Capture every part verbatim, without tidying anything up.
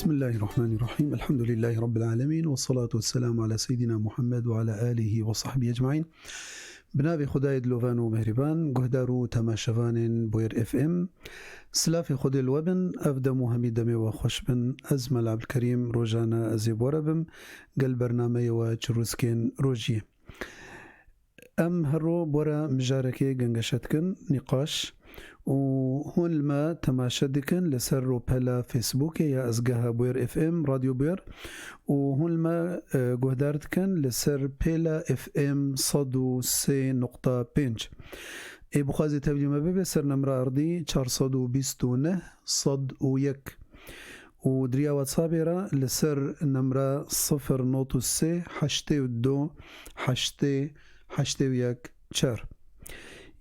Bismillahirrahmanirrahim. Elhamdülillahi Rabbil alemin. Ve salatu ve selamu ala seyyidina Muhammed ve ala alihi ve sahbihi ecmain. Bi navê Xwedayê dilovan û mehrîban, guhdar û temaşevanên Bûyer F M, silafê Xwedê li we bin, ev dem û hemî demê we xweş bin. Ez Mela Ebdulkerîm, rojane ez ê bi we re bim, gel bernameyê we Çirûskên Rojiyê. Em her ro bi we re mijarekê gengeşe dikin, nîqaş, û hûn li me temaşe dikin li ser rûpela Facebookê ya Ezgeha Bûyer F M, Radyo Bûyer, û hûn li me, e, guhdar dikin li ser pêla F M sed û sê nokta pênc. Ê bixwazê tevlî me bibe ser nemra erdî çar sed û bîst û neh sed û yek. Û di riya WhatsAppê re li ser nemra sifir not û sê heştê û du heştê heştê û yek çar.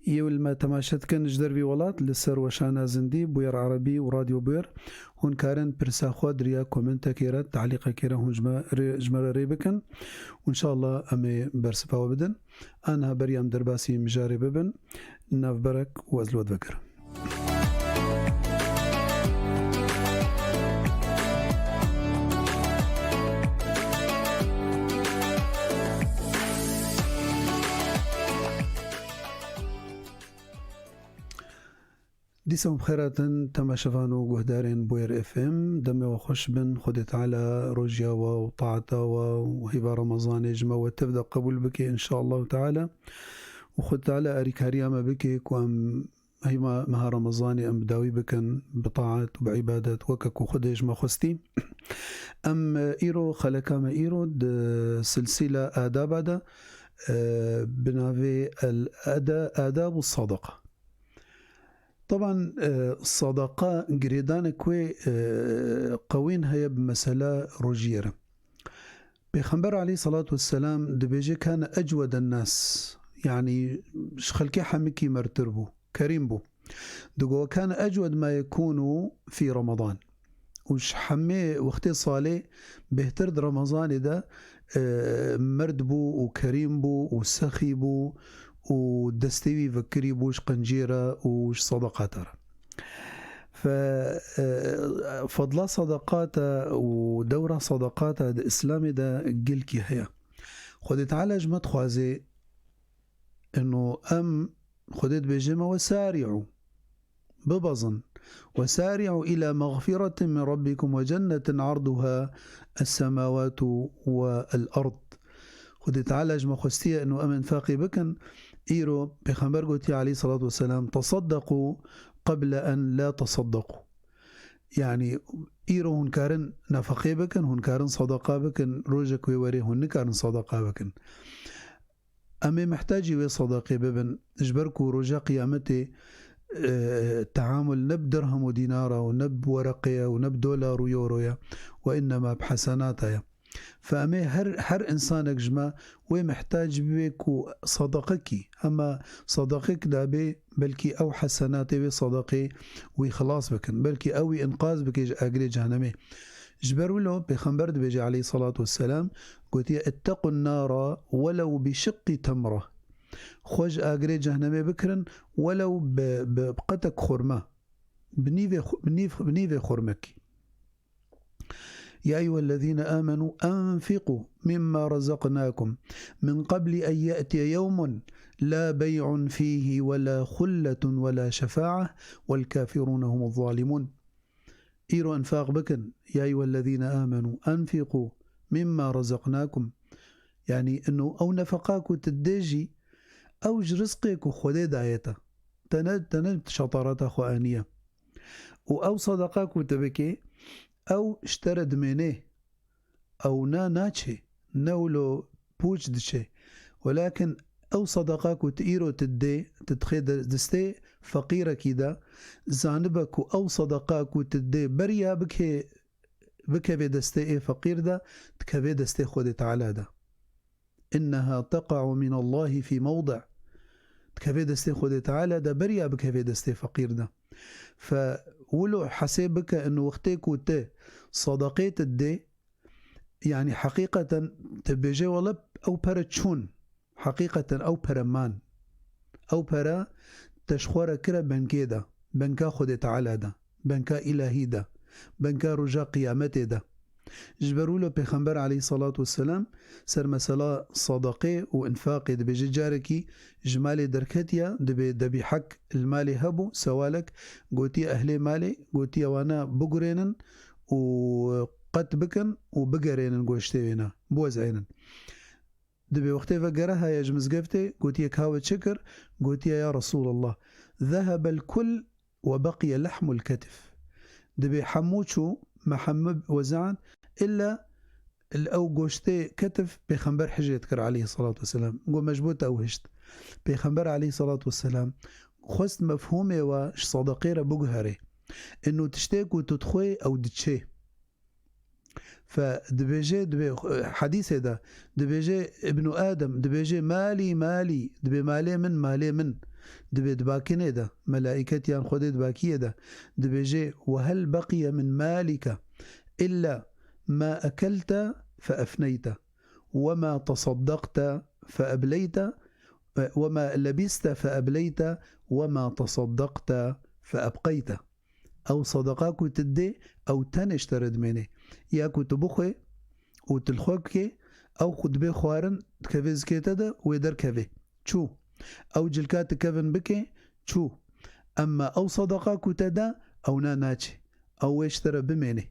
Yê li me temaşe dikin ji dervî welat li ser weşana zindî, Bûyer Erebî û Radyo Bûyer, hûn karin pirsa xwe di riya komentekê re, talîqekê re hûn ji me rê, ji me re rê bikin. Û înşallah em ê bersiva we bidin. Aniha beriya em derbasî mijarê bibin, navberek û ez li we divegerim. Dîsa hûn bi xêr hatin, temaşevan û guhdarên Bûyer F M, demê we xweş bin, Xwedê Teala rojiya we û taeta we û heyva Remezanê ji me we tev de qebûl bike, înşallahu Teala. Û Xwedê Teala arîkariya me bike ku em heyva meha Remezanê em bi dawî bikin bi taet û bi îbadet, weke ku Xwedê ji me xwestî. Em, e, îro, xeleka me îro di silsîla adaba de, e, bi navê El Ada-, Adab û Sadaqa. Teban, e, sadaqa girêdanek wê, e, qewîn heye bi mesela rojiyê re. Pêxember aleyhissalatu vesselam dibêje, "Kane ecweden nas", yanî ji xelkê hemikî mertir bû, kerîm bû. Digo, "Kane ecwed ma yekûnu fî Ramadan." Û ji hemê wextê salê bêhtir di Remezanê de, e, merd bû û kerîm bû û sexî bû û destê wî vekirî bû ji qencê re û ji sadaqata re. Fe, e, fadla sadaqata û dewra sadaqata di Îslamê de gelkî heye. Xwedê Teala ji me dixwaze, eno em, Xwedê dibêje me, "Wesari'û", bibezin. "Wesari'û ila mexfiratin min rabbikum ve cennetin arduha es-semawatu ve el-ard." Xwedê Teala ji me xwestiye ino em enfaqê bikin. Îro Pêxember gotiye aleyhissalatu vesselam, "Tesaddeqû qeble en la tesaddeqû." Yanî îro hûn karin nefeqê bikin, hûn karin sadaqa bikin, rojek wê werê hûn nikarin sadaqa bikin. Em ê mihtacî wê sadaqê bibin, ji ber ku roja qiyametê, e, teamul ne bi dirhem û dînara û ne bi wereqe ye û ne bi dolar û euro ye, we innema bi hesenata ye. Fe em ê her, her insanek ji me wê mihtac bibe ku sadaqekî, hema sadaqek dabê, belkî ew hesenatê wê sadaqê wî xilas bikin, belkî ew wî inqaz bike ji agirê cehennemê. Ji ber wilo Pêxember dibêje aleyhissalatu vesselam, gotiye, "Ittequn nara welew bi şiqqi temra." Xwe ji agirê cehennemê bikirin, welew bi, bi, bi qetek xurme, bi nîvê xu-, bi nîv, bi nîvê xurmekî. يا أيها الذين آمنوا أنفقوا مما رزقناكم من قبل أن يأتي يوم لا بيع فيه ولا خلة ولا شفاعة والكافرون هم الظالمون. Îro enfaq bikin, يا أيها الذين آمنوا أنفقوا مما رزقناكم. Yanî, ino ew nefeqa ku tu didê jî, ew ji rizqê ku Xwedê daye te. Te ne, te ne şetareta xwe aniye. Û ew sadaqa ku tu bikê, ew ji te re dimênê. Ew ne naçê, ne wilo pûç diçê. Welakin ew sadaqa ku tu îro tu didê, tu dixê de-, destê feqîrekî de, zanibe ku ew sadaqa ku tu didê beriya bikê, bikevê destê ê feqîr de, dikevê destê Xwedê Teala de. إنها تقع من الله في موضع. Dikevê destê Xwedê Teala de beriya bikevê destê feqîr de. Fe wilo hesê bike, ino wextê ku te sadaqê te dê, yanî heqîqeten te bêje, wele ew pere çûn. Heqîqeten ew pere man. Ew pere te ji xwe re kire benkê de, benka Xwedê Teala de, benka îlahî de. benka roja qiyametê de. Ji ber wilo Pêxember aleyhissalatu vesselam ser mesela sadaqê û infaqê dibêje, carekî ji malê derketiya, dibê debîhek li malê hebû, sewalek, gotiye ehlê malê, gotiye wana bigurênin û qet bikin û bigerênin goştê wêna, biwez'ênin. Dibê wextê ve gere haya ji mizgeftê, gotiye ka we çi kir? Gotiye ya Resulallah, zehebel kul we beqiye lehmul ketif. Dibê hemû çû, me hemû wezand, illa li ew goştê ketif Pêxember hicê dikir aleyhissalatu vesselam. Got me ji bo te ew hişt. Pêxember aleyhissalatu vesselam xwest mefhûmê we ji sadaqê re biguherê. Ino tiştê ku tu dixwê ew diçê. Fe dibêje, dibê, e, hadîsê de, dibêje Ibnu Adem, dibêje malî, malî, dibê malê min, malê min. Dibê di bakinê de, melaîket yan Xwedê di bakiyê de, dibêje, "Ve hel beqiye min malike illa ma ekelte fe efneyte, ve ma tesaddakte fe ebleyte, ve ma lebiste fe ebleyte, ve ma tesaddakte fe ebqeyte." Ew sadaqa ku tu didê, ew tenê ji te re dimêne. Ya ku tu bixwê û tu li xwe bikê, ew xwe dibê xwarin, dikeve zikê te de, wê derkevê. Çû. Ew cilka tu kevin bikê, çû. Emma ew sadaqa ku te da, ew na naçê. Ew wê ji te re bimêne.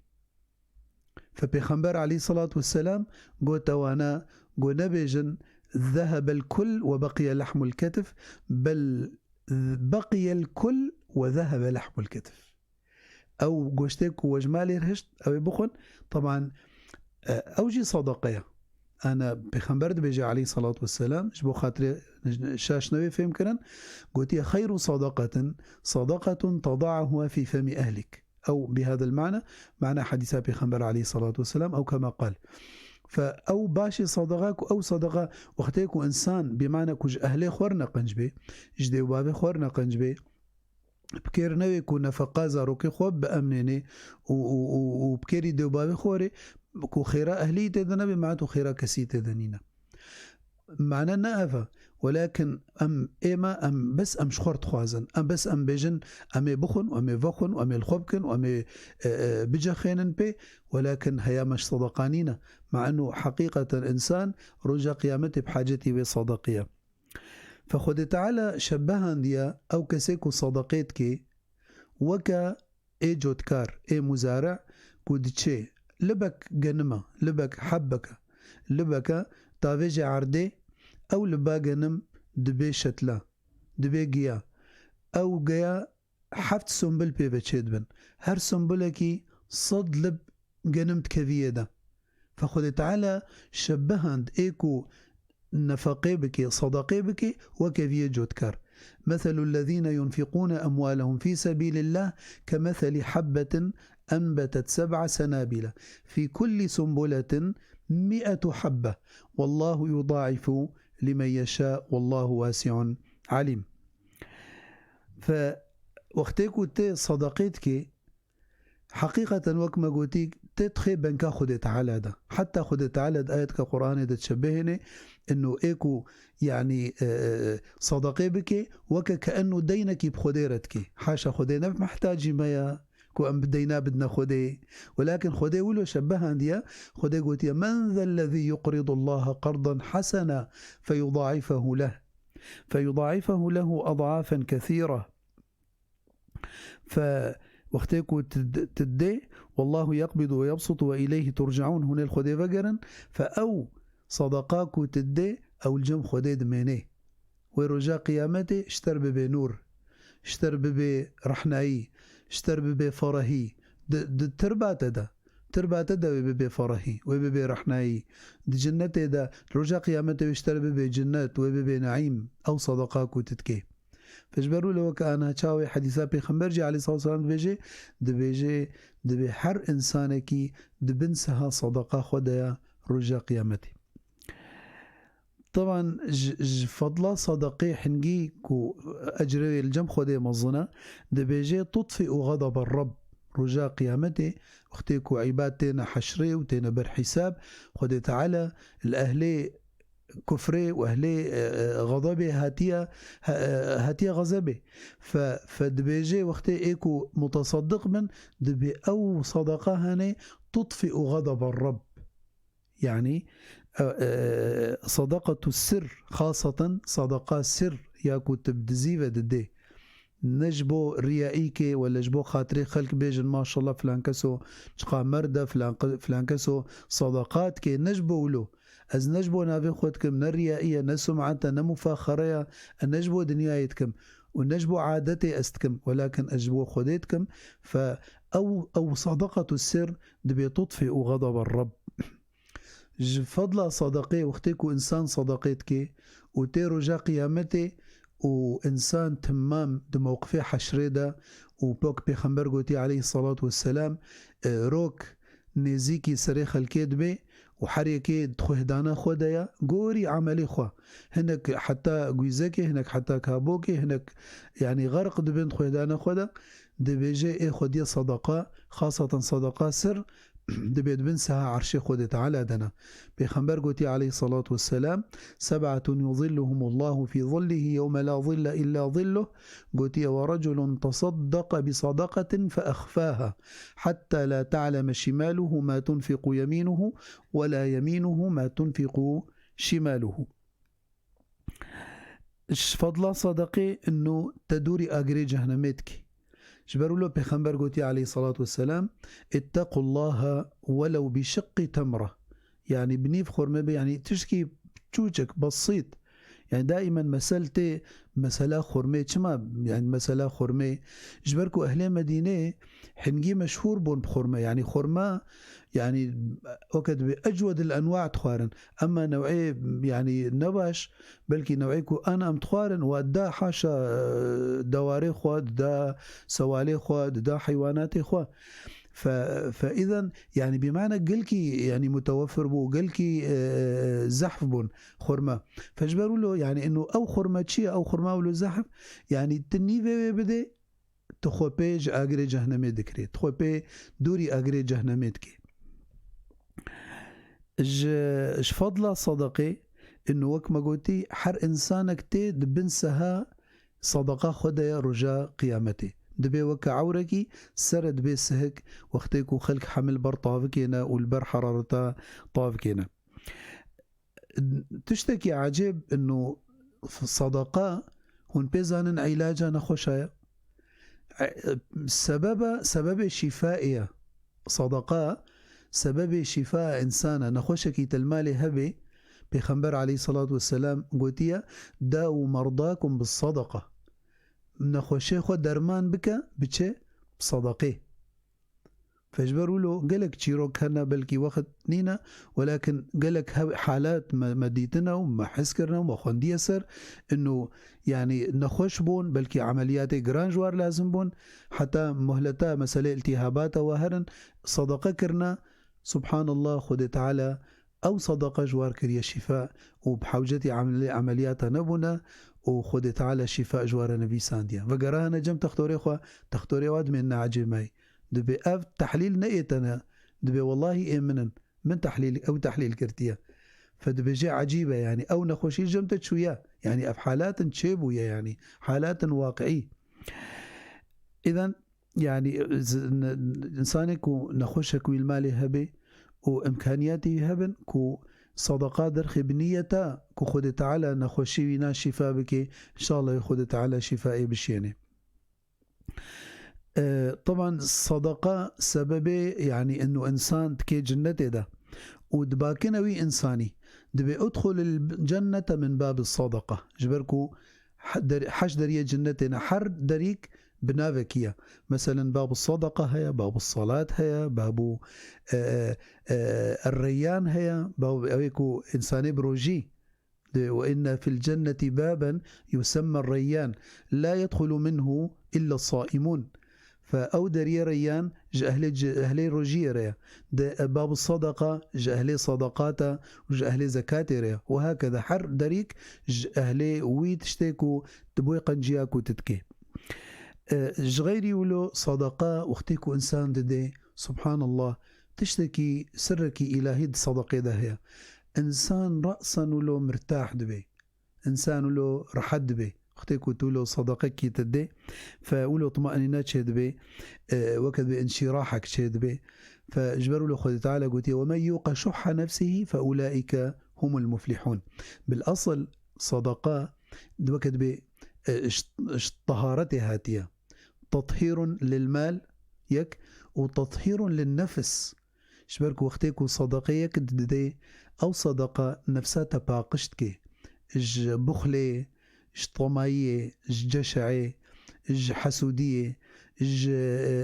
Fe Pêxember aleyhissalatu vesselam got ewana, got nebêjin, "Zehebel kul ve beqiye lehmul ketif", bel "Beqiyel kul ve zehebe lehmul ketif." Ew goştê ku we ji malê hişt, ew ê bixwin. Teban, e, ew jî sadaqe ye. Ana Pêxember dibêje aleyhissalatu vesselam, ji bo xatirê şaş nebe fêhm kirin, gotiye, "Xeyru sadaqatin, sadaqatun tada'uha fi femi ehlik." Ew bi hadel ma'na, ma'na hadîsa Pêxember aleyhissalatu vesselam, ew kema qal. Fe ew başê sadaqa ku ew sadaqa wextê ku insan bi ma'na ku ji ehlê xwe re neqenc bê, ji dê û bavê xwe re neqenc bê, bi kêr newê ku nefeqa zarokê xwe biemnênê û, û, û, û bi kêrî dê û bavê xwe re ku xêra ehlî tê de nebe, ma'na tu xêra kesî tê de nîne. Mane ne ev e. Welakin em, ême, em bes em ji xwe re dixwazin. Em bes em bêjin, em ê bixwin, em ê vexwin, em ê li xwe bikin, em ê, e, e, bicexênin pê. Welakin heya me ji sedeqa nîne. Ma eno heqîqeten însan roja qiyametê bi hacetî vê sedeqê ye. Fe Xwedê Teala şebehandiye ew kesê ku sedeqê dike, weke ê cotkar, ê muzare ku diçê, libek genime, libek hebbeke, libeke tavêje erdê, ew liba genim dibê şetla, dibê giya. Ew giya heft sumbul pê ve çêdibin. Her sumbulekî sed lib genim dikeviyê de. Fe Xwedê Teala şebehand ê ku nefeqê bike, sadaqê bike, weke viyê cotkar. مثل الذين ينفقون أموالهم في سبيل الله كمثل حبة أنبتت سبع سنابل في كل سنبلة مئة حبة والله يضاعف لمن يشاء والله واسع عليم. Fe wextê ku tê sadaqê dike, heqîqeten wek me gotî, tê dixê benka Xwedê Teala de. Heta Xwedê Teala di ayetka Qur'anê de dişebihêne, ino ê ku, yanî, e, e, sadaqê bike, weke ke eno deynekî bi Xwedê re dike. Haşa Xwedê ne bi mehtacî me ya, ku em bi deyna bidine Xwedê. Welakin Xwedê wilo şebehandiye, Xwedê gotiye, "Men zellezî yuqridullaha qardan hasena feyudâifehu leh. Feyudâifehu lehu ad'afen kesîra." Fe wextê ku tu d-, tu didê, "Wallahu yeqbidu ve yebsutu ve ileyhi turcaun", hûn ê li Xwedê vegerin, fe ew sadaqa ku tu didê, ew li cem Xwedê dimênê. Wê roja qiyametê ji te re bibê nûr, ji te re bibê rehnayî, ji te re bibê ferehî, di, di tirba te de, tirba te de wê bibê ferehî, wê bibê rehnayî. Di cinnetê de, roja qiyametê wê ji te re bibê cinnet, wê bibê neîm, ew sadaqa ku tu dikê. Ji ber wilo weke ana çawê hedîsa Pêxember jî aleyhissalatu vesselam dibêje, dibêje, dibê her însanekî di bin siha sadaqa xwe de ya roja qiyametê. Teban ji, ji fedla sadaqê hingî ku ecrê wê li cem Xwedê mezin e, dibêje, "Tutfi'u ghadaba Rabb." Roja qiyametê, wextê ku îbad têne heşrê û têne ber hîsab, Xwedê Teala li ehlê kufrê û ehlê, e, e, xedebê hatiye, ha-, e, hatiye xezebê. Fe, fe dibêje wextê ê ku mutasaddiq bin, dibê ew sadaqa hene tutfi'u xedebe Reb. Yani, e, e, sadaqatu sir, xasatan sadaqa sir ya ku tu bi dizî ve didê. Ne ji bo riyayîkê wele ji bo xatirê xelk bêjin, "Maşallah, filan keso çiqa merd e, filan qe-, filan keso sadaqat ke." Ne ji bo wilo. Ez ne ji bo navê xwe dikim, ne riyayî ye, ne sum'et e, ne mufaxere ye, e, ne ji bo dinyayê dikim û ne ji bo adetê ez dikim, welakin ez ji bo Xwedê dikim. Fe ew, ew sadaqatu sir dibê tutfi'u xedebe Reb. Ji fedla sadaqê, wextê ku insan sadaqê dike û tê roja qiyametê û insan timam di mewqifê heşrê de û pok Pêxember gotî aleyhissalatu vesselam, e, rok nêzîkî serê xelkê dibe û her yekê di xwêhdana xwe de ye, gorî emelê xwe. Hinek heta gwîzekê, hinek heta kabokê, hinek, yanî, xerq dibin di xwêhdana xwe de, dibêje, ê xwediye sadaqa, xasatan sadaqa sir, dibê di bin seha erşê Xwedê Teala de ne. Pêxember gotî aleyhissalatu vesselam, "Seb'atun yuzilluhumullahu fî zillihi yewme la zille illa zilluh." Gotiye, "Ve reculun tesaddaqa bi sadaqatin fe exfaha, hatta la ta'leme şimaluhu ma tunfiqu yeminuhu, ve la yeminuhu ma tunfiqu şimaluhu." Ji fedla sadaqê ino te dûrî agirê cehnemê dikî. Ji ber wilo Pêxember gotî aleyhissalatu vesselam, "Ittaqullaha welew bi şiqqi temre." Yani bi nîv xurme be, yani tişkî çûçik, besît. Yani daimen mesel tê mesela xurmê. Çima yani mesela xurmê? Ji ber ku ehlê Medînê hingî meşhûr bûn bi xurme. Yani xurma, yani weke dibê ecwedil enwa dixwarin. Ema new'ê, yani, ne baş, belkî new'ê ku an em dixwarin, wa da haşa, e, dewarê xwe, da sewalê xwe, da heywanatê xwe. Fe, fe îzen, yani, bi mana gelkî, yani, mutewefir bû, gelkî, e, zehf bûn xurma. Fe ji ber wilo, yani, ino ew xurma çi ye, ew xurma wilo zehf, yani, tu nîvê wê bidê, tu xwe pê ji agirê cehnemê dikirê, tu xwe pê dûrî agirê cehnemê dikê. Ji, ji fadla sadaqê, ino wek me gotî, her insanek tê di bin seha sadaqa xwe de ye roja qiyametê. Dibê weke ewrekî, sere dibê sihik, wextê ku xelk hemil ber tavikê ne û li ber herareta tavikê ne. Tiştekî ecêb ino, sadaqa, hûn pê zanin îlaca nexweşa ye? E, sebeba, sebebê şîfaê ye. Sadaqa sebebê şîfa insana, nexweşekî te li malê hebe, Pêxember aleyhissalatu vesselam gotiye, "Dawu merdakum bis sadaqa." Nexweşê xwe derman bike, bi çi? Bi sadaqê. Fe ji ber wilo gelek çîrok hene, belkî wext nîne, welakin gelek hev-, halat me, me dîtine û me his kirine û me xwendiye ser, ino, yanî, nexweş bûn, belkî emeliyatê giran ji war lazim bûn, heta muhleta meselê iltîhabata we herin, sadaqa kirine, subhanallah, Xwedê Teala ew sadaqa ji war kiriye şîfa û bi hewcetî emelê-, emeliyata nebûne û Xwedê Teala şîfa ji ware nivîsandiye. Vegerahane cem textorê xwe, textorê wa dimên neecê me yî. Dibê ev tehlîl ne ê te ne. Dibê wellahî ê min in. Min tehlîl, ew tehlîl girtiye. Fe dibêje ecîb e, yanî ew nexweşî cem te çûye. Yanî ev halatin çêbûye, yanî halatin waqiî. Îden, yanî, z-, n-, insanê ku nexweşek wî li malê hebe û imkaniyatê wî hebin ku sadaqa derxê bi niyeta ku Xwedê Teala nexweşî wî na şîfa bike, înşallah Xwedê Teala şîfayê bişêne. E, teban sadaqa sebebê, yanî ino insan dikê cinnetê de û dibakine wî insanî, dibê udxulil cennete min babi sadaqa. Ji ber ku he-, der-, heş deriyê cinnetê ne, her derîk bi navekî ye. Meselen, babu sadaqa heye, babu salat heye, babu, e, e, e, reyyan heye, babu ew ê ku insanê bi rojî De, "Ve inne fil cenneti baben yusemma reyyan, la yedxulu minhu illa saimun." Fe ew deriyê reyyan ji ehlê ci-, ehlê rojiyê re ye. De, e, babu sadaqa ji ehlê sadaqata û ji ehlê zekatê re ye. Û hakeza her derîk ji ehlê wî tiştê ku tu boy qenciya ku tu dikê. E, ji xeyrî wilo sadaqa wextê ku insan dide, subhanallah, tiştekî, sirrekî îlahî di sadaqê de heye. Însan re'sen wilo mirtah dibe. Însan wilo rehet dibe. Wextê ku tu wilo sedeqekî tu dê, fe wilo tmenîne çê dibe, e, weke dibe înşîrahek çê dibe. Fe ji ber wilo Xwedê Teala gotiye, "Ve men yuqa şuhha nefsihî fe ulaîke humul muflihûn." Bil esil, sedeqa, weke dibe, e, ji, ji teharetê hatiye. Tethîrun lil mal, yek, û tethîrun lin nefs. Ji ber ku wextê ku sedeqeyek didê, ew sedeqa nefsa te paqij dike. Ji buxlê, ji temayiyê, ji ceşeyê, ji hesûdiyê, ji, e,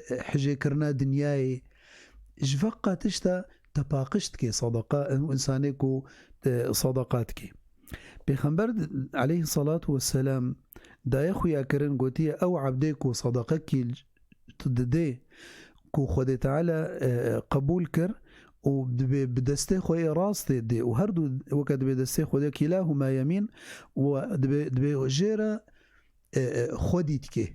e, hijêkirina dinyayê, ji veqa tişta te paqij dike sedeqa, ew însanê ku, e, sedeqa dike. Pêxember aleyhissalatu vesselam daye xuya kirin, gotiye, ew ebdê ku sedeqekî tu didê, ku Xwedê Teala, e, qebûl kir û dibê bi destê xwe yê rastê dê û her du weke dibê destê xwe de, kilahuma yemîn, û dibê, dibê jê re, e, e, xwedî dikê.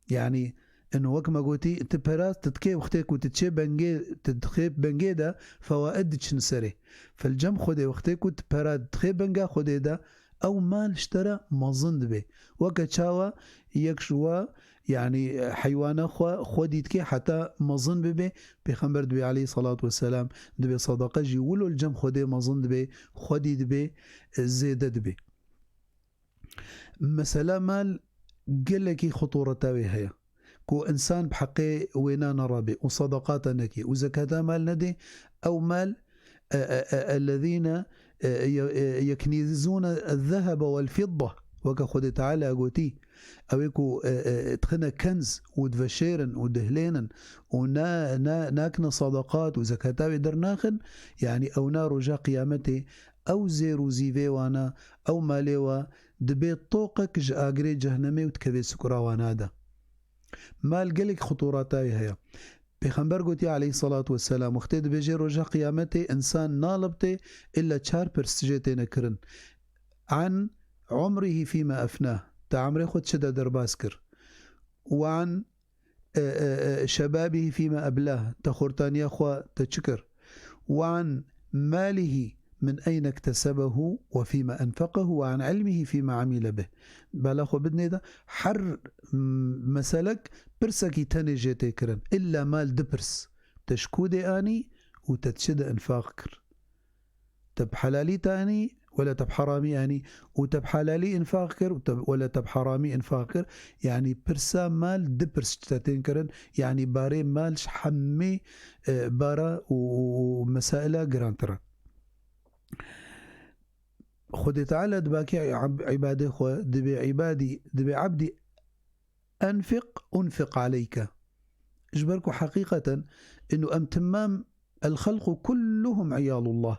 Yanî, ino wek me gotî, tu pera tu dikê wextê ku tu çê bengê, tu dixê bengê de, fewaid diçin serê. Fel cem Xwedê wextê ku tu pera dixê benga Xwedê de, ew mal ji te re mezin dibe. Weke çawa yek ji we, yanî, heywana xwe xwedî dike heta mezin bibe, Pêxember dibê aleyhissalatu vesselam, dibê sedeqe jî wilo li cem Xwedê mezin dibe, xwedî dibe, zêde dibe. Mesela mal gelekî xutureta wê heye, ku însan bi heqê wêna nerabe û sedeqata neke û zekata mal nedê, ew mal, e, e, e, ellezîne, e, ye-, e, yeknîzûne zehebe wel fidda, weke Xwedê Teala gotî, ew ê ku, e, e, dixine kenz û diveşêrin û dihilênin û na-, na-, nakine sedeqat û zekata wê dernaxin, yanî ew na roja qiyametê, ew zêr û zîvê wana, ew malê wa, dibê toqek ji agirê cehnemê û dikeve sukura wana de. Mal gelek xuturata wê heye. Pêxember gotiye aleyhissalatu vesselam, wextê dibêje roja qiyametê, însan nalibtê, illa çar pirs jê têne kirin. An umrihî fîme efnah, te emrê xwe çi de derbas kir? Wan, e, e, e, şebabihî fîme eblah, te xortaniya xwe te çi kir? Wan malihî min eyne iktesebehu ve fîme enfeqehu ve an ilmihî fîme amile bih. Bala xwe bidinê de her, m-, meselek pirsekî tenê jê tê kirin. Illa mal du pirs. Te ji ku dê anî û te çi de infaq kir? Te bi helalî te anî, wela te bi heramî anî? Û te bi helalî infaq kir, û te, wela te bi heramî infaq kir. Yanî pirsa mal du pirs ji te tên kirin. Yanî barê mal ji hemî, e, bara û, û, û mesaila girantir e. Xwedê Teala dibakê ib-, îbadê xwe, dibê îbadî, dibê ebdî, "Enfiq, unfiq aleyke." Ji ber ku heqîqeten inu em timam, "El-xelqu kulluhum iyalullah.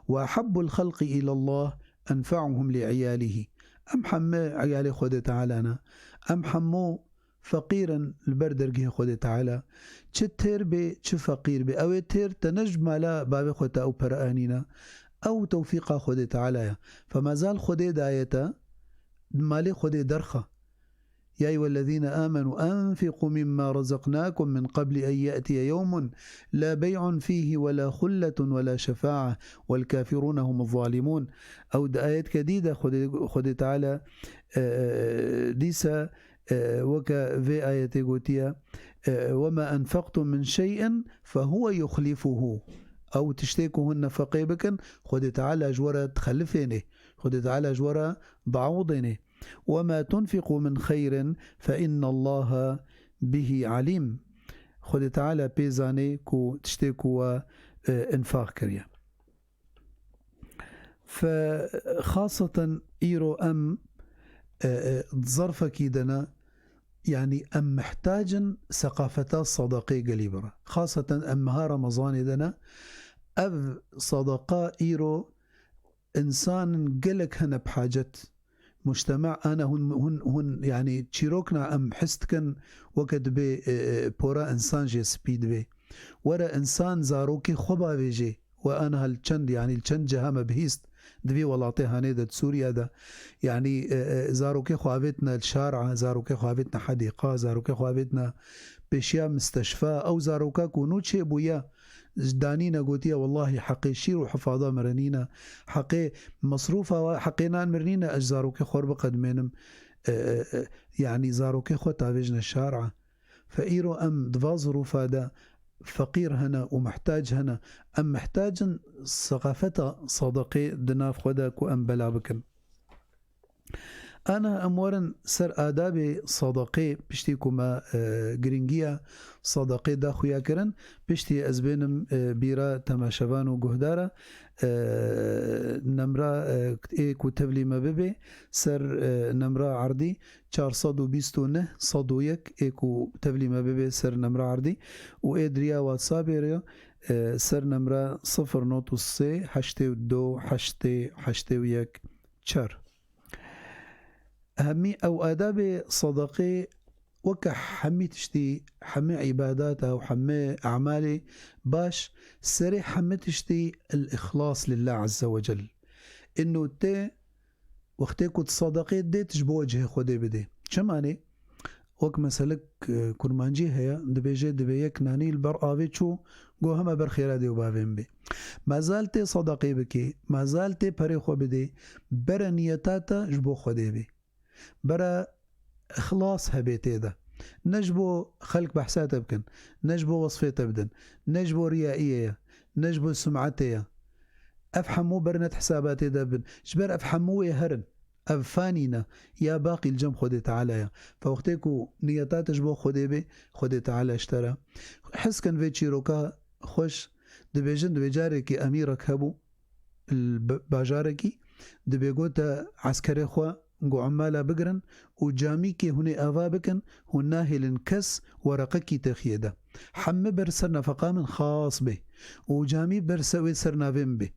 Ve ahabbul xelqi ilallah enfa'uhum li iyalihî." Em hemû iyalê Xwedê Teala ne. Em hemû feqîr in li ber dergehê Xwedê Teala. Çi têr bê, çi feqîr bê. Ew ê têr te ne ji mala bavê xwe te ew pere anîne. Ew tewfîqa Xwedê Teala ye. Fe mezal Xwedê daye te, malê Xwedê derxe. يا أيها الذين آمنوا أنفقوا مما رزقناكم من قبل أن يأتي يوم لا بيع فيه ولا خلة ولا شفاعة والكافرون هم الظالمون. Ew di ayetke dî de Xwedê, Xwedê Teala, e, e, dîsa, e, weke vê ayetê gotiye, e, "وما أنفقتم من شيء فهو يخلفه." Ew tiştê ku hûn nefeqê bikin, Xwedê Teala ji we re dixelifênê. Xwedê Teala ji we re diawidênê. "وما تنفقوا من خير فإن الله به عليم." Xwedê Teala pê zanê ku tiştê ku we, e, infaq kiriye. Fe xaseten îro em, e, e, di zerfekî de ne, yanî em mihtacin seqafeta sadaqê gelî bira. Xaseten em meha Remezanê de ne, ev sadaqa îro însanin gelek hene bi hacet. Mujtema ana hûn, hûn, hûn, yanî çîrokna em his dikin weke dibê, e, e, pora însan jê spî dibê. Were însan zarokê xwe bavêjê. We aniha li çend, yanî li çend ciha me bihîst, di vî welatê hanê de, di Sûriye de, yanî, e, e, zarokê xwe avêtine li şara, zarokê xwe avêtine hedîqa, zarokê xwe avêtine pêşiya misteşfa, ew zaroka ku nû çêbûye, danîne gotiye, wellahî heqê şîr û hifada mirinîne, heqê mesrûfa we, heqê nan mirinîne, ez zarokê xwe biqedmênim, e, e, e, yanî zarokê xwe tavêjine şara. Fe îro em di va zirûfa de feqîr hene û mihtac hene. Em mihtac in seqafeta sadaqê di nav xwe de ku em bela bikin. Ana em werin ser adabê sadaqê, piştî ku me, e, giringiya sadaqê da xuya kirin, piştî ez bênim, e, bîra temaşevan û guhdara, e, nemra, e, ê ku tevlî me bibe, ser, e, nemra erdî çar sed û bîst û neh sed û yek ê ku tevlî me bibe ser nemra erdî û ê diriya WhatsAppê re, e, ser nemra sifir not û sê heştê û du heştê heştê û yek çar. Hemî ew adabê sadaqê weke hemî tiştî, hemî îbadata û hemî emalê baş, serê hemî tiştî el-îxlas lillah azze ve cel. Ino tê wextê ku tu sadaqê dê tu ji bo wecihê Xwedê bidê. Çima ne? Wek meselek, e, kurmancî heye, dibêje, dibê yek nanî li ber avê çû, got, heme ber xêra dê û bavê min bê. Mazal tê sadaqê bikê, mazal tê perê xwe bidê, bere niyeta te ji bo Xwedê bê. Bere ixlas hebê tê de. Ne ji bo xelk behsa te bikin, ne ji bo wesfê te bidin, ne ji bo riyaiyê ye, ne ji bo sum'etê ye. Ev hemû berine di hesaba tê de bin. Ji ber ev hemû ê herin. Ev fanî ne. Ya baqî li cem Xwedê Teala ye. Fe wextê ku niyeta te ji bo Xwedê bê, Xwedê Teala ji te re. Hes kin vê çîroka xweş, dibêjin, dibê carekî emîrek hebû, li b-, bajarekî, dibê gote eskerê xwe, got, emmala bigirin û camîkê hûn ê ava bikin, hûn nahêlin kes wereqekî têxiyê de. Hemî ber ser nefeqa min xas bê û camî ber se-, wê ser navê min bê.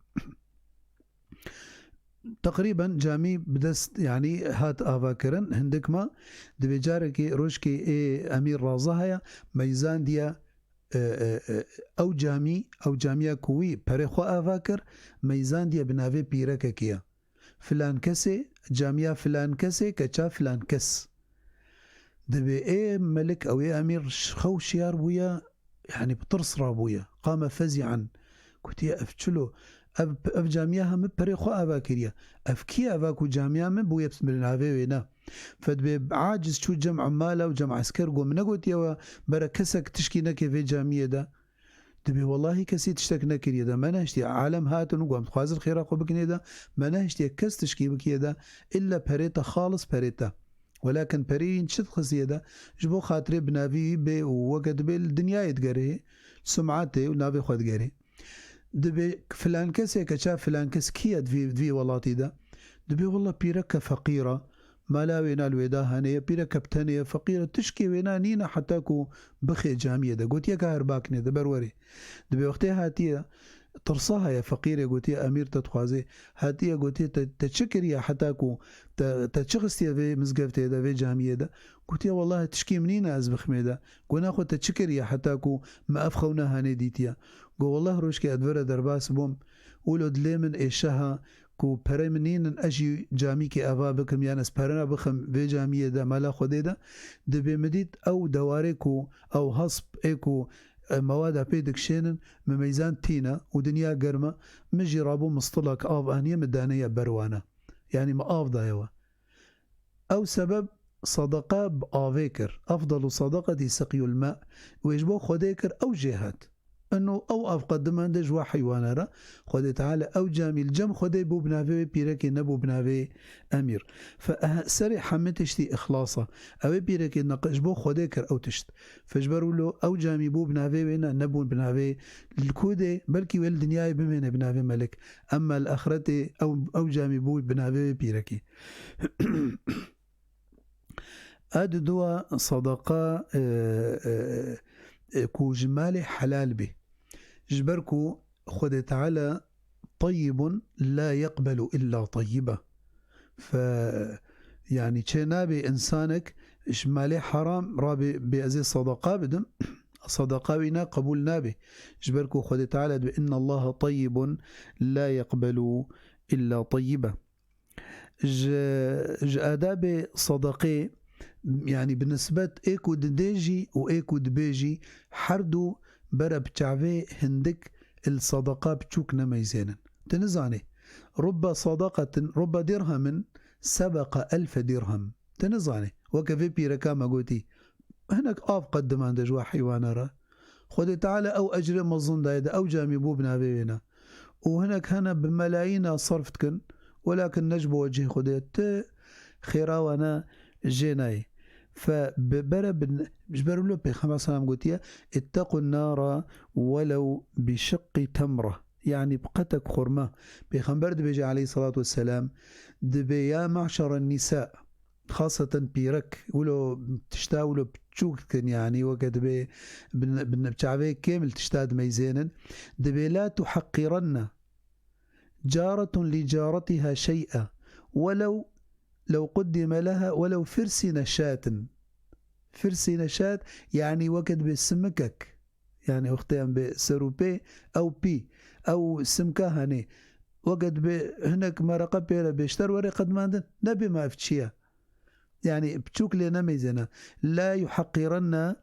Teqrîben camî bi dest, yanî hat ava kirin, hindik ma, dibê carekê, rojkê ê emîr raza heye, meyzandiye, e, e, e, ew camî, ew camiya ku wî perê xwe ava kir, meyzandiye bi navê pîrekekê ye. Filan kesê, camiya filan kesê, keça filan kes. Dibê ê melik ew ê emîr ş-, xew şiyar bûye, yanî bi tirs rabûye. Qame fezî'an. Gotiye, ev çilo? Ev, ev camiya hemî perê xwe ava kiriye. Ev kî eva ku camiya min bûye bi navê wê ne? Fe dibê aciz çû cem emmala û cem esker, got, min negotiye we bere kesek tişkî neke vê camiyê de. Dibê, wellahî kesî tiştek nekiriye de, me nehiştiye. Alem hatin û got, em dixwazin xêra xwe bikinê de, me nehiştiye kes tişkî bikiye de, illa perê te, xalis perê te. Welakin perê wî çi dixisiye de, ji bo xatirê bi navî wî bê û weke dibê li dinyayê digerê, li sum'etê û navê xwe digerê. Dibê filan kesê, keça filan kes kî ye di vî, di vî welatî de? Dibê, wela pîreke feqîr e, mala wê na li wê de hene ye, pîreke bi tenê ye, feqîr e, tişkê wê na nîne heta ku bixê camiyê de. Gotiye ka her bakinê de ber werê. Dibê wextê hatiye, tirsa heye, feqîrê gotiye, emîr te dixwazê. Hatiye gotiye, te, te çi kiriye heta ku te, te çi xistiye vê mizgeftê de, vê camiyê de? Gotiye, wellahî tişkî min nîne ez biximê de. Go, naxwe te çi kiriye heta ku me ev xewna hanê dîtiye? Go, wellahî rojkê ez di vir re derbas bûm, wilo dilê min ê şeha ku perê min nînin, ez jî camîkê ava bikim, yan ez perena bixim vê camiyê de, mala Xwedê de, dibê min dît ew dewarê ku ew hesp ê ku, e, mewada pê dikişênin, min meyzan tîne û dinya germ e, min jî rabû mistilek av aniye, min daniye ber wan e. Yanî min av daye we. Ew sebeb sadaqa bi avê kir. Efdelu sadaqetî seqyul me. Wê ji bo Xwedê kir, ew jê hat. Ino ew av qedimande ji we heywana re. Xwedê Teala ew camî li cem Xwedê bû bi navê wê pîrekê, nebû bi navê emîr. Fe eh, serê hemî tiştî îxlas e. Ew ê pîrekê neqe ji bo Xwedê kir ew tişt. Fe ji ber wilo ew camî bû bi navê wê ne, nebû bi navê li ku dê, belkî wê li dinyayê bimêne bi navê melik. Emma li axretê ew, ew camî bû bi navê wê pîrekê. A di dua sadaqa, e, e, e, ku ji malê helal bê. Ji ber ku Xwedê Teala tayyibun la yeqbelu illa tayyiba. Fe, yanî çê nabê însanek ji malê heram rabê bê ez ê sadaqa bidim, sadaqa wî ne qebûl nabê. Ji ber ku Xwedê Teala dibê, inna Allaha tayyibun la yeqbelu illa tayyiba. Ji, ji adabê sadaqê, yanî bi nisbet ê ku didê jî û ê ku dibê jî, her du bere bi çavê hindik li sadaqa biçûk nemeyzênin. Tu nizanî. Rubbe sadaqetin, rubbe dirhemin sebeqa elfe dirhem. Tu nizanî. Weke vê pîreka me gotî, hinek av qedimande ji we heywana re. Xwedê Teala ew ecrê mezin daye de, ew camî bû bi navê wê ne. Û hinek hene bi melayîna sarf dikin, welakin ne ji bo wecihê Xwedê. Tu xêra wana jê nayê. Fe bi bere bin, ji ber wilo Pêxember selam gotiye, "İttequn nara velev bi şiqqi temre." Yanî bi qetek xurma. Pêxember dibêje aleyhissalatu vesselam, dibê ya me'şeren nisa, xaseten pîrek, wilo tişta wilo piçûk dikin, yanî weke dibê bin, bin çavê kêmil tişta dimeyzênin, dibê la tuheqqiranne caretun li caretiha şey'a, velev, lev quddime leha velev firsîne şatin. Firsîne şat, yanî weke dibê simikek. Yanî wextê em bê ser û pê, ew pî, ew simka henê. Weke dibê hinek mereqe pê re bêşter were qedmandin, nebê ma ev çi ye? Yanî piçûk lê nemeyzêne. La yuheqqiranne,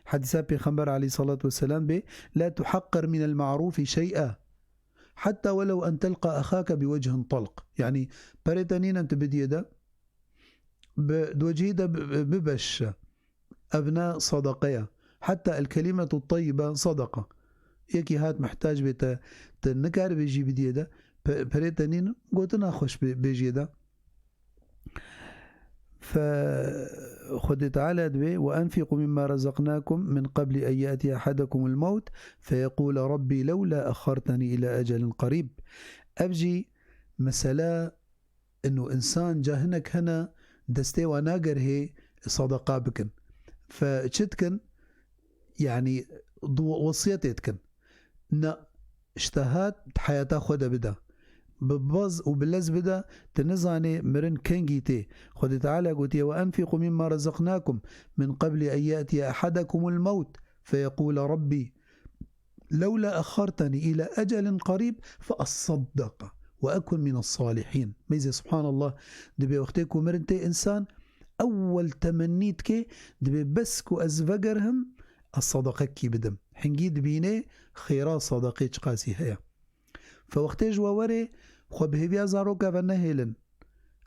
hedîsa Pêxember aleyhissalatu vesselam bê, "La tuhaqqir minel ma'rufi şey'a, hatta velev en telqa ahake bi wecihin talq." Yanî perê te nînin tu bidiyê de, bi, di wecihî de bi, bi, bibeşe. Ev ne sadaqe ye. Heta el kelimetu tayyibe sadaqa. Yekî hat muhtac bê te, te nikaribê jî bidiyê de, pe-, perê te nîn, gotina xweş bê-, bêjiyê de. Fe Xwedê Teala dibê, "Ve enfiqu mimma razaqnakum min qabli en yatiye ahadekumul mewt, fe yequle Rabbi lewla axxarteni ila ecelin qarîb." Ev jî mesele inu însan ca hinek hene destê wan nagerhê sadaqa bikin. Fe çi dikin? Yanî du-, wesiyetê dikin. Na, ji te hat di heyata xwe de bide. Bi baz û bi lez bide, tu nizanê mirin kengî tê. Xwedê Teala gotiye, "Ve enfiqu mimma razaqnakum min qabli en yatiye ahadekumul mewt, fe yequle Rabbi lewla axxarteni ila ecelin qarîb fe assaddeqa ve ekun mine salihîn." Meyzê subhanallah, dibê wextê ku mirin tê însan, ewwel temennî dike, dibê bes ku ez vegerhim, ez sadaqekî bidim. Hingî dibînê xêra sadaqê çiqasî heye. Fe wextê ji we werê, xwe bi hêviya zaroka ve nehêlin.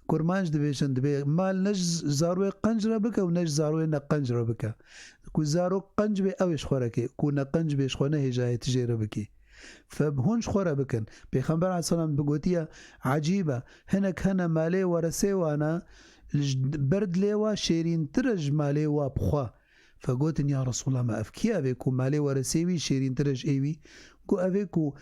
Kurmanc dibêjin, dibê mal ne ji zaroyê qenc re bike û ne ji zaroyê neqenc re bike. Ku zarok qenc bê, ew ê ji xwe re ke. Ku neqenc bê, ji xwe nehêjayê tu jê re bikî. Fe hûn ji xwe re bikin. Pêxember aleyhisselam bigotiye, ecîb e, hinek hene malê weresê wana, ji ber dilê wa şêrîntir e ji malê wa bi xwe. Fe gotin, "Ya Resulallah, me ev kî ev ê ku malê weresê wî şêrîntir e ji ê wî?" Got, "Ev ê ku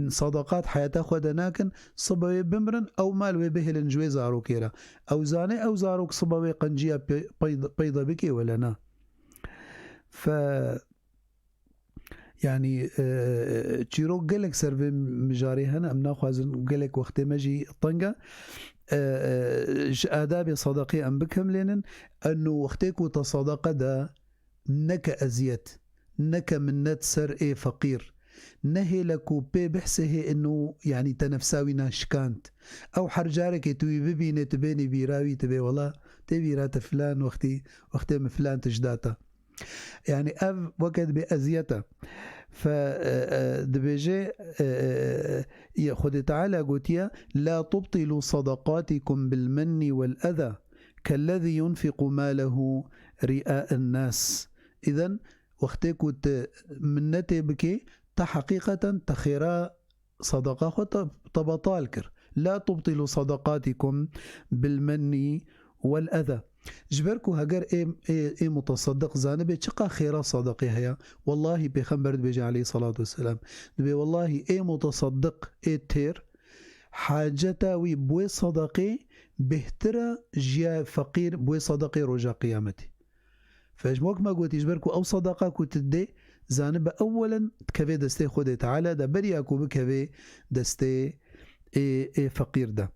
sadaqat heyata xwe de nakin, sibe wê bimirin, ew mal wê bihêlin ji wê zarokê re. Ew zane ew zarok sibe wê qenciya pê-, peyda, peyda bike wele na." Fe, yanî, e, çîrok gelek ser vê mijarê hene, em naxwazin gelek wextê me jî teng e. E, e, ji adabê sadaqê em bikemlênin, eno wextê ku te sadaqa de, neke eziyet, neke minnet ser ê feqîr. Nehêle ku pê bihsê hê ino, yanî te nefsa wî na şikand. Ew her carekê tu wî bibînê, tu bênî bîra wî, tu bê wela, tê bîra te filan wextî, wextê min filan tişt da te. Yanî ev weke dibê eziyet e. Fe, e, e, dibêje, e, e, e, Xwedê Teala gotiye, "La tubtilu sadaqatikum bil menni vel eza." Kellezî yunfiqu malehu ri'a'en nas. Îden wextê ku tu minnetê bikê, te heqîqeten te xêra sadaqa xwe te, te betal kir. La tubtilu sadaqatikum bil menni vel eza. Ji ber ku heger ê, ê, ê mutasaddiq zanibe çiqa xêra sadaqê heye, wellahî Pêxember dibêje aleyhissalatu vesselam, dibê wellahî ê mutasaddiq ê têr haceta wî bi wê sadaqê bêhtir e ji ya feqîr bi wê sadaqê roja qiyametê. Fe ji wek me gotî, ji ber ku ew sadaqa ku tu didê, zanibe ewwelen dikeve destê Xwedê Teala de, beriya ku bikeve destê ê, ê feqîr de.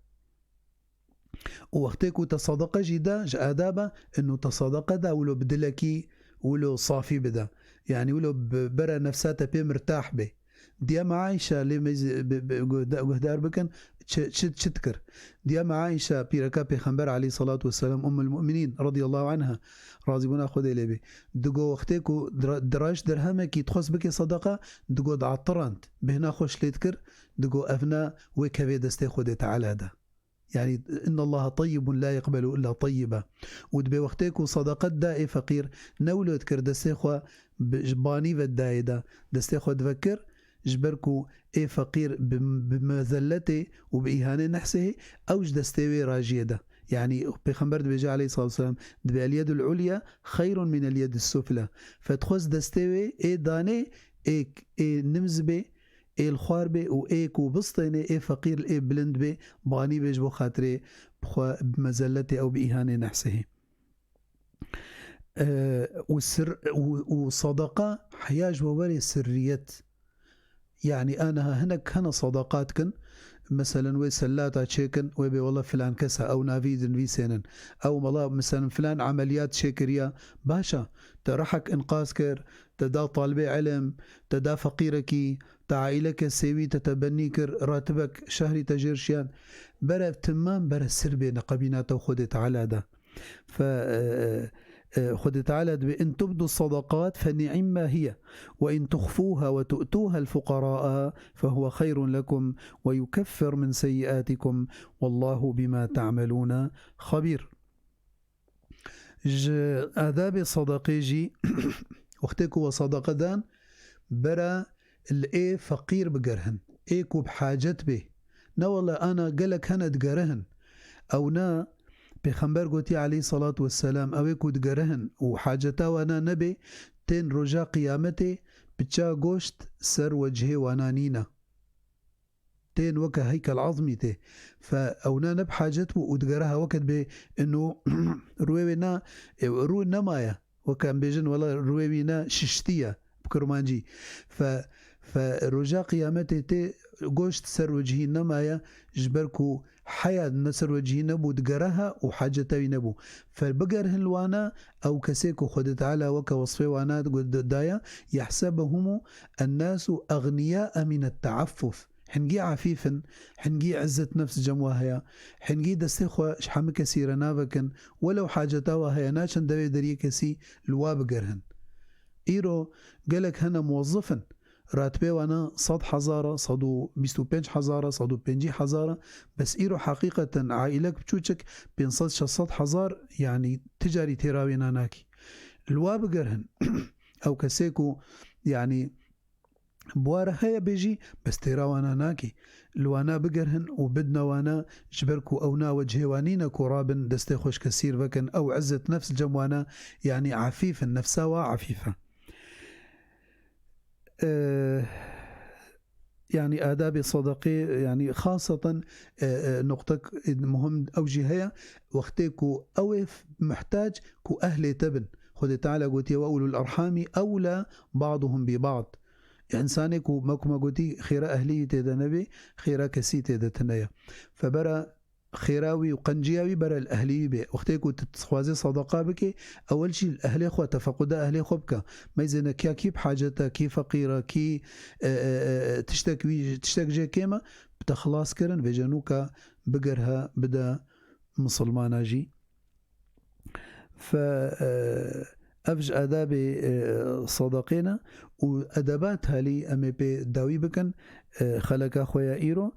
Û wextê ku te sadaqa jî da, ji adaba, inu te sadaqa da, wilo bi dilekî, wilo safî bide. Yanî wilo bi bere nefsa te pê mirtah bê. Diya me Ayşe lê me zî bi, bi, guhda-, guhdar bikin, çi, çi, çi dikir. Diya me Aîşe, pîreka Pêxember aleyhissalatu vesselam, Ummul Mu'minîn radiyallahu anha, razîbûna Xwedê lê bê, digo wextê ku dira-, diraş dirhemekî dixwest bike sedeqa, digo diatirand, bêhna xweş lê dikir, digo ev ne wê kevê destê Xwedê Teala de. Yani, inna Allaha tayyibun la yeqbelu illa tayyiba. Û dibê wextê ku sedeqet da ê feqîr, ne wilo dikir destê xwe bi, ji banî ve dayê de, destê xwe divekir, ji ber ku ê feqîr bi, bi mezelletê û bi îhanê nehsê hê, ew ji destê wê rajiyê de. Yani, Pêxember dibêje aleyhissalatu vesselam, dibê, "El yedul ulya xeyrun min el yedis sufla." Fedxwest destê wê ê danê, ê, ê nimz bê, ê li xwar bê û ê ku bistêne, ê feqîr, ê bilind bê, banî bê ji bo xatirê bi xwe, bi mezelletê ew, bi îhanê nehsê hê. E, û sir, û, û sadaqa heya ji we were sirriyet. Yani, aniha hinek hene sadaqa dikin, meselen, wê sellata çêkin, wê bê, "Wela filan kes e, ew navî dinivîsênin." Ew, "Wela, meselen, filan emeliyat çêkiriya." Baş e, te rehek inqaz kir, te da talibê ilim, te da feqîrekî, te aîleke sêwî te tebennî kir, ratibek şehrî te jêr şiyan. Bere timam, bere sir bê neqebîna te û Xwedê Teala de. Fe, e, e, Xwedê Teala dibê, "In tubdu sadaqat fe ni'imma hiye, ve in tuxfuha ve tu'tuha el-fuqaraa fe huve xeyrun lekum ve yukaffir min seyyiatikum, vallahu bima ta'meluna xabir." Ji adabê sadaqê jî, wextê ku we sadaqa dan, bera li ê feqîr bigerihin, ê ku bi hacet bê. Ne wele ana gelek hene digerihin. Ew na, Pêxember gotiye aleyhissalatu vesselam, ew ê ku digerihin û haceta wana nebê, tên roja qiyametê bi ça goşt ser wecihê wana nîne. Tên weke heykel azmî tê. Fe ewna ne bi hacet bû û digere ha weke dibê ino rûyê wê na, e, rû nemaye. Weke em bêjin, wela rûyê wî ne şiştiye bi kurmancî. Fe, fe roja qiyametê tê goşt ser wecihî nemaye, ji ber ku heya ne ser wecihî nebû, digere ha û haceta wî nebû. Fe bigerhin li wana, ew kesê ku Xwedê Teala weke wesfê wana daye, yehsebuhumu ennasu egniyâe mine teaffuf. Hingî afîf in, hingî izzet nefs cem wa heye, hingî destê xwe ji hemî kesî re navekin, welew haceta wa heye, naçin devê deriyê kesî li wa bigerhin. Îro gelek hene muwezzif in, ratibê wana sed hezar e, sed û bîst û pênc hezar e, sed û pêncî hezar e, bes îro heqîqeten aîlek biçûçik pênc sed şeş sed hezar, yanî ti carî têra wêna nakî. Li wa bigerhin, ew kesê ku, yanî, bi wa re heye bê jî, bes têra wana nakî. Li wana bigerhin û bidne wana, ji ber ku ew na wecihê wan nîne ku rabin destê xwe ji kesî re vekin, ew izzet nefs cem wana, yanî afîf in, nefsa wa afîf e. E, yanî adabê sadaqê, yanî xaseten, e, e, nuqtek muhim ew jî heye, wextê ku ew ê f-, muhtac ku ehlê te bin. Xwedê Teala gotiye, "Ve ulul erhamî ewla ba'duhum bi ba'd." Însanê ku me, ku me gotî, xêra ehlî wî tê de nebê, xêra kesî tê de tune ye. Fe bera xêra wî û qenciya wî bera li ehlî wî bê. Wextê ku tu dixwazê sadaqa bikê, ewel jî li ehlê xwe, tefequda ehlê xwe bike. Meyzêne kiya kî bi hacet e, kî feqîr e, kî, e, e, e, tiştek wî, tiştek jê kêm e, bi te xilas kirin, vêce nûka bigirhe, bide misilmana jî. Fe, e, ev ji adabê, e, sadaqê ne û edebat halî em ê pê dawî bikin, e, xeleka xwe ya îro.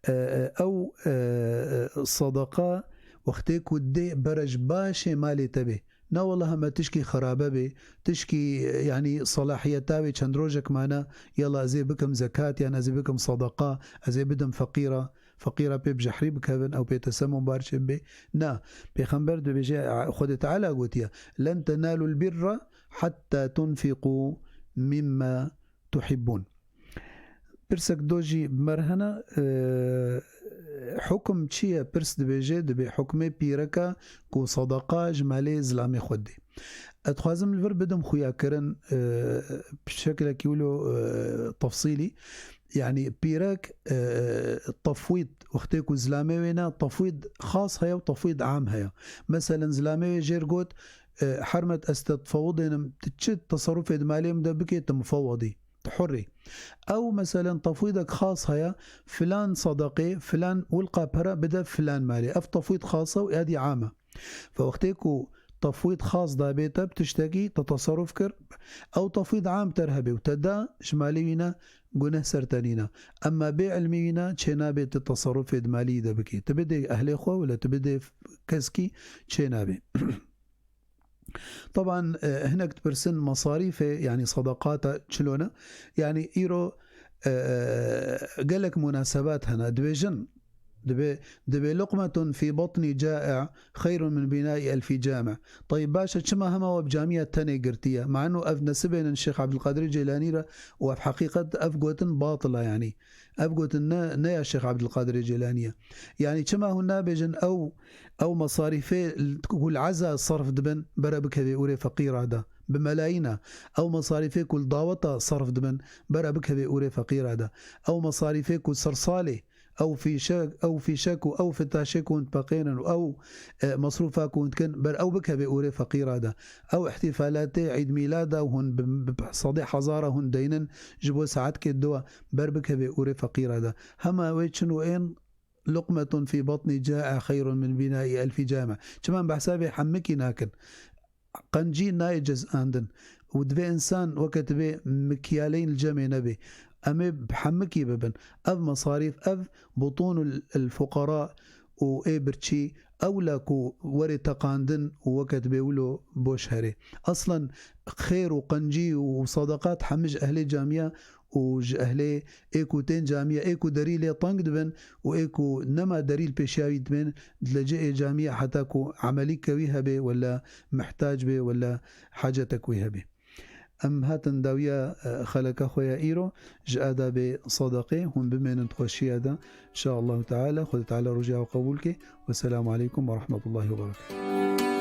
E, e, ew, e, e, sadaqa wextê ku dê bere ji başê malê te bê. Na wela heme tişkî xerabe bê, tişkî, e, yanî selahiyeta wê çend rojek mane, yela ez ê bikim zekat, yan ez ê bikim sadaqa, ez ê bidim feqîra. Feqîra pê bi jehrî bikevin, ew pê tesemûn bar çê bê. Na, Pêxember dibêje, Xwedê Teala gotiye, "Len tenalul birra hatta tunfiqu mimma tuhibbun." Pirsek do jî bi me re hene, e, hukum çi ye? Pirs dibêje, dibê hukmê pîreka ku sadaqa ji malê zilamê xwe dê. Ez dixwazim li vir bidim xuyakirin, e, bi şekilekî wilo, e, tefsîlî. Yanî pîrek, e, tefwîd, wextê ku zilamê wê ne, tefwîd xas heye û tefwîd am heye. Meselen, zilamê wê jêr got, e, "Hermet, ez te tefewidênim, tu çi teserufê di malê min de bikê, tu mifewedî." tu hurrî. Ew meselen tefwîdek xas heye, filan sedeqê, filan wilqa pere bide filan malê. Ev tefwîd xas e û êdî am e. Fe wextê ku tefwîd xas dabê te bi tiştekî, te teseruf kir, ew tefwîd am ter hebe û te da, ji malê wî ne, guneh ser te nîne. Emma bê ilmî wî ne, çê nabê tu teserufê di malî de bikî. Tu bidê ehlê xwe wele tu bidê keskî, çê nabê. Taban, e, hinek dipirsin, masarîfê, yanî sadaqata çilo ne? Yanî îro, e, e, gelek munasebat hene. Dibêjin, dibê, dibê luqmetun fî batnî câi' xeyrun min bînai elfî câmi'. Tayîb, baş e, çima hema we bi camiya tenê girtiye? Ma eno ev nesibênin Şêx Ebdulqadirê Ceylanî re û ev heqîqet, ev gotin batil e, yanî. Ev gotin ne, ne ya Şêx Ebdulqadirê Ceylanî ye. Yanî çima hûn nabêjin ew, ew masarîfê ku li eza serf dibin, bere bikevê ûrê feqîra de? Bi melayîn e. Ew masarîfê ku li daweta serf dibin, bere bikevê ûrê feqîra de. Ew masarîfê ku sersalê, ew fîşek, ew fîşek û ew fitaşê ku hûn dipeqênin û ew, e, mesrûfa ku hûn dikin, ber ew bikevê ûrê feqîra de. Ew îhtîfalatê Îd Mîlada hûn bi, bi sedê hezara hûn deynin ji bo saetkê diwa, ber bikevê ûrê feqîra de. Hema wê çin û ên luqmetun fî batnî câi' xeyrun min bînai elfî câmi'. Çima em behsa vê hemikî nakin? Qencî nayê cezandin. Û divê insan weke divê mikyaleyên li cemê nebê. Em ê bi hemikî bibin. Ev mesarîf, ev butûnul el fuqara û ê birçî, ewla ku werê teqandin û weke divê wilo boş herê. Aslen xêr û qencî û sadaqat hemî ji ehlê camiya û ji ehlê ê ku tên camiya, ê ku derî lê teng dibin û ê ku nema derî li pêşiya wî dibên, dilece ê camiya heta ku emelî ke wî hebe, wela mihtac be, wela hacetek wî hebe. Em hatin dawiya, e, xeleka xwe ya îro, ji adabê sadaqê hûn bimênin di xweşiya de. Înşaallahu Teala, Xwedê Teala roja we qebûl ke. Wesselamu aleykum ve rahmetullahi ve berekatuhu.